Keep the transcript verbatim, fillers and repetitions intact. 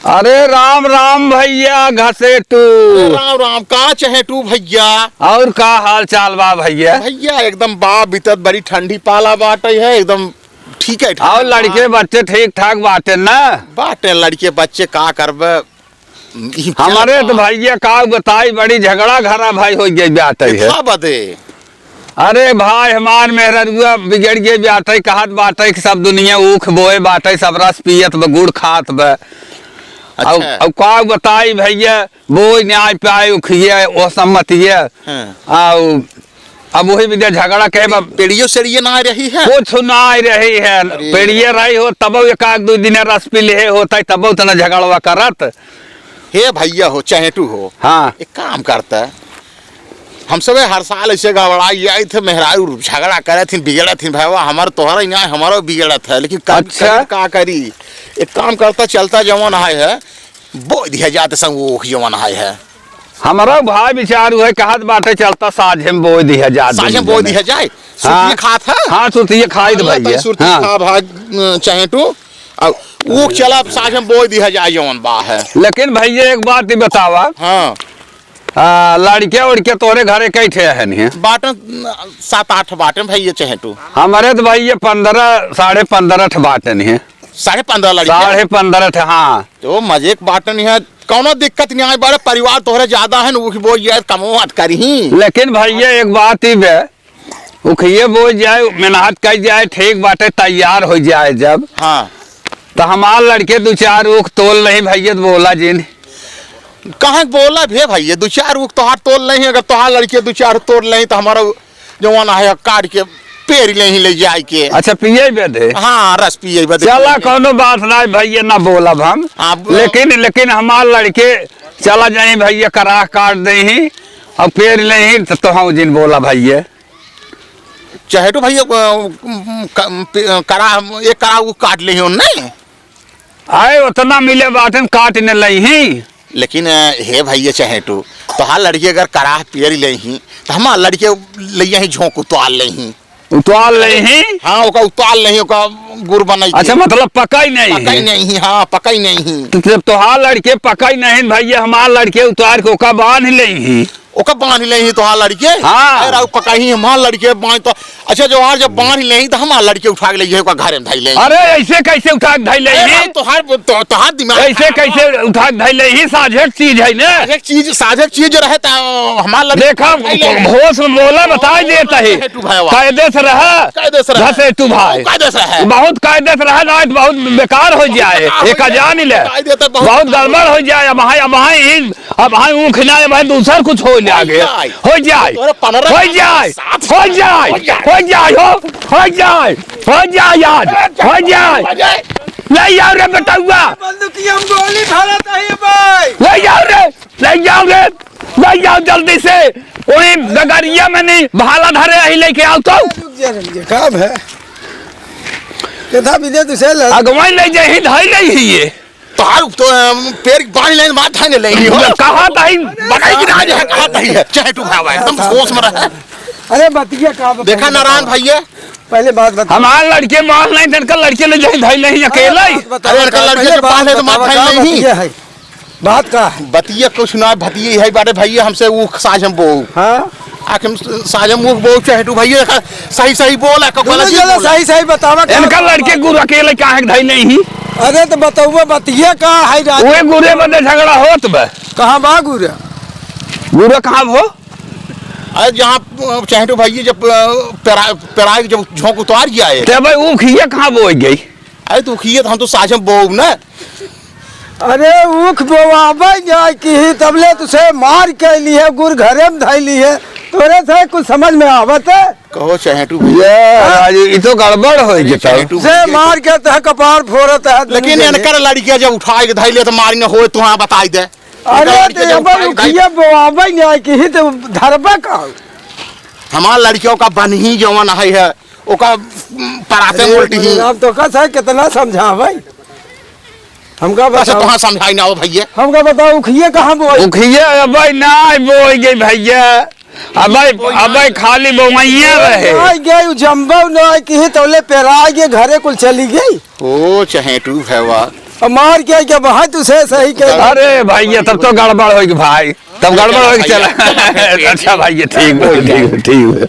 अरे राम राम भइया घसेटू। अरे राम राम, का चहेटू भइया? और का हाल चाल बा भइया? भइया एकदम बा बितत, बड़ी ठंडी पाला बाटे है, एकदम ठीक है, ठाक और लड़के बा। बच्चे ठीक ठाक बाटे ना? बाटे लड़के बच्चे, का करबे? ई हमरे तो बा। भइया का बताई, बड़ी झगड़ा घरा भाई होइ गई बाटे है। का बदे? अरे भाई, हमार मेहररुआ बिगड़ गए बाटे, कहत बाटे कि सब दुनिया ऊख बोए बाटे, सब रस पियत बा, गुड़ खात बा। अच्छा। अब, अब का बताई भइया, बोए नाहीं पाए उखिए, ओ सम्मतिए। हाँ। आउ, अब वही बिदे झगड़ा कहे बा। पेड़ियो सेड़िए ना रही है? कुछ ना रही है। अरे। पेड़िए रही हो, तब एक आध दो दिन रस पी ले होता, तब उतना झगड़वा करत। हे भइया हो, चहेटू हो। हाँ। एक काम करता, हम सबे हर साल ऐसे गड़बड़ाई जाइत है, मेहरारू झगड़ा करत हिन, बिगड़त हिन, भैया, हमार तोहरा ही ना, हमारो बिगड़त है, लेकिन का, अच्छा। का, का करी? एक काम करता, चलता जवन आए है, बोइ दिया जात संग ऊख जवन आए है। हमारा भाई विचार उहे कहत बाटे, चलता साझे में बोइ दिया जात साझे में बोइ दिया जाए। हाँ। सुतिए खात है? हाँ, सुतिए खाइत अरे, भइया। सुतिए हाँ। खा भाग, अ, चहेटू, अब ऊख चला साझे में बोइ दिया जाए जवन बा है। लेकिन भइया, एक बात ही बतावा। हाँ। आ, लड़के उड़के तोरे घरे कई ठे हन हैं? बाटन, सात आठ बाटन भइया चहेटू। हमरे तो भइया पन्द्रह, साढ़े पन्द्रह ठे बाटन हैं। साढ़े पन्द्रह लड़के? साढ़े पन्द्रह ठे, हाँ। तो मजे के बाटन है, कौनो दिक्कत नहीं आए, बड़े परिवार तोहरे ज्यादा है न, वो बोल जाए कमो हट करी। लेकिन भइया एक बात ही बे, उखिए बोल जाए, मेहनत कई जाए, ठीक बाटे, तैयार हो जाए जब। हाँ। तो हमार लड़के दो चार ऊख तोल नहीं भइया, तो बोला जिन। कहाँ के बोला भे भइया, दो चार ऊख तोहार तोल नहीं, अगर तोहार लड़के दो चार तोल नहीं तो हमारा जवान है काट के पेर ले ही ले जाए के। अच्छा, पिए बदे? हाँ, रस पिए बदे। चला, पिए। कौनो बात नहीं भइया, ना बोलब हम। हाँ, ब- लेकिन, लेकिन हमार लड़के चला जाए भइया, कराह काट दे ही और पेर ले ही तो, तो हम जिन बोला भइया। चहेटू भइया, अ, क-, क-, करा, एक करा वो काट ले हो, नहीं? आए, उतना मिले बाटन काट न लई ही। लेकिन, अ, हे भइया चहेटू, तोहार लड़की अगर कराह पियर ले ही, तो हमार लड़के लइया ही झोंक उतार ले ही। उतार ले ही? हाँ, ओका उतार ले ही, ओका गुड़ बनाई के। अच्छा, मतलब पकाई नहीं पकाई ही? नहीं ही, हाँ, पकाई नहीं ही। तो जब तोहार लड़के पकाई नहीं भइया, हमार लड़के उतार के ओका बांध ले ही। ओका बांध ले ही तोहार लड़के? हाँ। अरे, ओका कहीं हमार लड़के बांध तो, अच्छा, जो आज जब बांध ले ही तो हमार लड़के उठा के ले ही, ओका घरे में धई ले ही। अरे, ऐसे कैसे उठा के धई ले अरे, ही? तोहार, तो, तोहार दिमाग ऐसे खराब कैसे बा। उठा के धई ले ही? साझे के चीज है ना? साझे के चीज, साझे के चीज जो रहे तो हमार लड़के देखा, उठा के ले ही। होश में बोला, बताई देता है। घसेटू भाई। कायदे से रहा। कायदे से रहा। घसेटू भाई। कायदे से रहा। बहुत कायदे से रहा, ना तो बहुत बेकार हो जाए। बेकार हो एक जाए। जान ले। कायदे तो बहुत बहुत गड़बड़ हो जाए। अब भाई, अब भाई अब भाई ऊख ना, अब भाई दूसर कुछ हो जाए आगे। जाए। हो जाए। तोरे पनरह हो जाए। सात हो जाए। हो जाए। हो जाए, हो। हो जाए। हो जाए आज। हो जाए। हो जाए। ले आओ रे बेटउआ। बंदूकिया में गोली भरत है भाई। ले आओ रे। ले आओ रे। ले आओ जल्दी से। ओही गगरिया में नहीं, भाला धरे रही, लेके आओ तो। रुक जा, रुक जा। का भे? केथा बिदे तुसे लड़- अगवाई ले जाही, धाई ले ही ये। तोहार तो, अम, पेड़ बांध ले, मार धाने ले ही हो। कहाँ धाई? बनाई कि ना जाए, कहाँ धाई है? चहेटू भावा, एकदम होश में रहे। अरे बतिया का बता-, देखा नारायण भइया, पहले बात बता। हमार लड़के मार नहीं, तनका लड़के ले जाए, धाई नहीं अकेला ही। बात बता, अरे, लड़का पहले लड़के के बात पास है तो मार बतावा, धाई का नहीं। बतिया है? बात का? बतिया कुछ ना, बतिया है बाटे भइया, हमसे ऊख साझ हम बोऊ। हाँ। आके हम साझ हम ऊख बोऊ, चहेटू भइया, का सही सही बोला, का दोनों गलत ही जना बोला। सही सही बतावा, का इनका बात लड़के बा? गुरु अकेले काहे के धइले ही? अरे तो बतउआ बतिया का है राज? ओए गुरे बदे झगड़ा होत बा। कहाँ बा गुरे? गुरे कहाँ भो? अरे जहाँ, अ, चहेटू भइया जब, अ, पेरा-, पेराए के जब झोंक उतार गया है। ते भाई ऊख ये कहाँ बोई गई? अरे तो ऊख ये तो हम तो साझ हम बोऊ ना। अरे ऊख बोआबे जाए की ही तबले तुसे मार के लिए गुर घरे में धइली है, तोरे से कुछ समझ में आवत है? कहो चहेटू भइया। ये हाँ? आज ई तो गड़बड़ हो अरे गई तब। चहेटू से भइया। मार के तह कपार फोड़त है दुनू लेकिन जने। इनकर लड़किया जब उठा के धइले तो मारी न होए, तू हाँ बताई दे। अरे इनकर लड़किया तो जब एबर उठा के उखिया बोआबे जाए की ही तो धरबे का? हमार लड़कियों का बन ही जवन है, है, ओका, उम, पराते अरे, उल्टी ही। बलराम तो कस है, कितना समझावे? हमका बस बताओ। तोहाँ समझाई ना हो भइया। हमका बताओ, उखिए कहाँ बोई? उखिए अबे ना बोई गई भइया। अबे, बोई ना। अबे खाली बोवैया रहे। आई गई, उ जम्बो ना आई कि तौले पेरा गए, घरे कुल चली गई। ओ चहेटू भैवा। अब मार के, के बहा तू से सही कह। अरे भाई, ये तब तो गड़बड़ होई भाई, तब गड़बड़ होई चला। अच्छा भाई, ये ठीक बा, ठीक बा, ठीक बा।